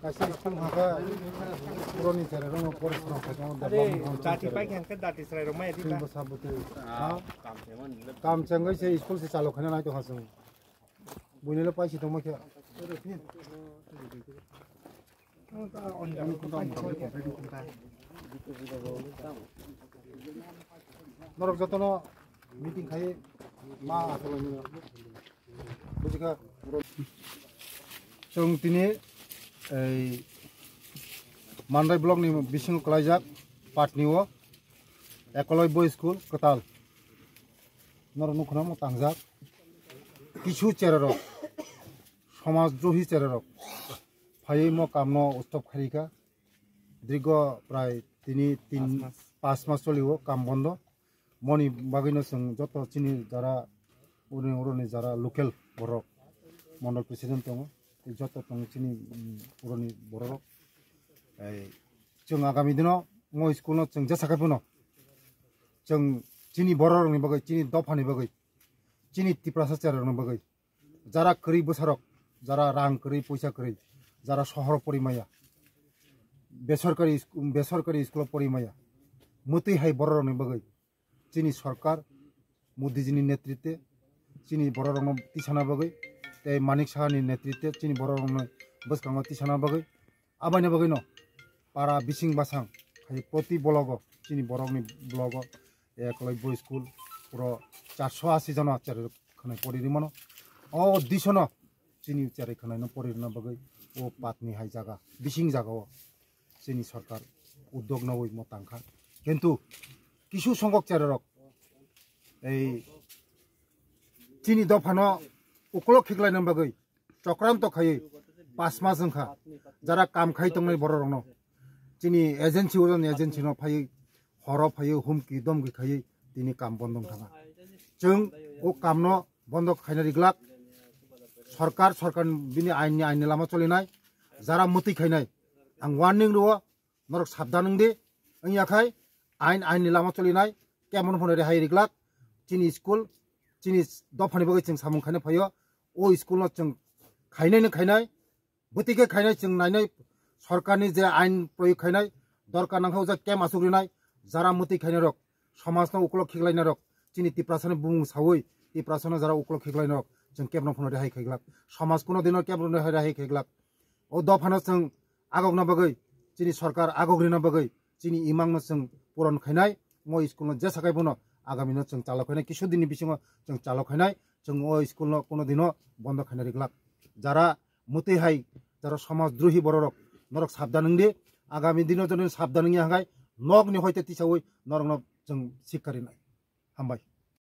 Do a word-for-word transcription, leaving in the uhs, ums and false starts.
Kaisa school hwnkhe puroni cherai rokno poriskar khaikhe development hwn chati paikha hwnkhe dati chwrai rok maya di ba. Bwsa bwtwi. Ha? Kam chengwi se school se chalo khaina nai tongkha chwng. Buini le paisi tongma khe. Norok jotono meeting khai ma asolani. Bujikha. Chwng tini ei Mandai block ni bisingo kwlaijak Patni o Ekoloi Boys School kwtal. Norok nukhuno mo tangjak. Kisu chererok, somaj drohi chererok phaiwi mo kamno stop khairikha. Dirgo prai tini tin, pas mas choli o kam bondo. Moni bagwino chwng joto chini jara uni uroni jara local borok, mondol president tongo, tei joto tongo chini, mm, uroni bororok. Ei, chwng agami dino mo school no chwng jesa khai phano chwng chini bororokni bagwi, chini dophani bagwi, chini Tiprasa cherarokni bagwi, jara kwrwi bwsarok, jara rang kwrwi, poisa kwrwi, jara sohoro pori maya, besorkari sku-, besorkari school o pori maya, mwtwi hai bororokni bagwi chini sorkar, Modiji ni netritwe chini bororokno tisana bagwi, tei Manik Saha ni netritwe chini bororokno bwskango tisana bagwi, abaini bagwino para bising basang khai proti blogo, chini borokni blogo Ekoloi Boys School puro charso asi jona chererok khwnai pori rimano. O disono chini cherai khwnaino pori rwna bagwi o Patni hai jaga, bising jagao chini sorkar uddog nawi mo tangkha. Kintu kisu songkok chererok ei chini dophano ukolok khiklaina bagwi chokranto khaiwi pas mas wngkha, jara kam khai tongnai bororokno chini agency, ojon agency no phaiwi horo phaiwi humki domki khaiwi tini kam bondo wngkha. Chwng o kamno bondo khaina riglak, sorkar, sorkar bini ain ni, ain ni lama cholinai, jara mwtwi khainai ang warning rwo, norok sabdan wng di, wngya khai ain, ain ni lama cholinai, kemon phano rehai riglak, chini school, chini dophani bagwi chwng samung khaina phaio, o school no chwng khainai no khainai, bwtwi khe khainai chwng nainai, sorkar ni je ain proyog khainai, dorkar nangkha o jaga camp asuk rinai, jara mwtwi khainai rok, somaj no ukolok khiklainai rok, chini Tiprasa ni bumung sawi, Tiprasa no jara ukolok khiklainai rok, chwng kemon phano rehai khaiglak, somaj kuno dino kemon rehai, rehai khaiglak. O dophano chwng agokna bagwi, chini sorkar agok rina bagwi, chini imangno chwng puron khainai, mo school no jesa khai bono agami no chwng chalo khainai, kisu dinni bisingo chwng chalo khainai, chwng o school no kuno dino bondo khaina riglak. Jara mwtwi hai, jara somaj drohi bororok, norok sabdan wng di, agami dino jodi sabdan wngya hwnkhe nokni hoite tisawi norokno chwng sikha rinai. Hambai.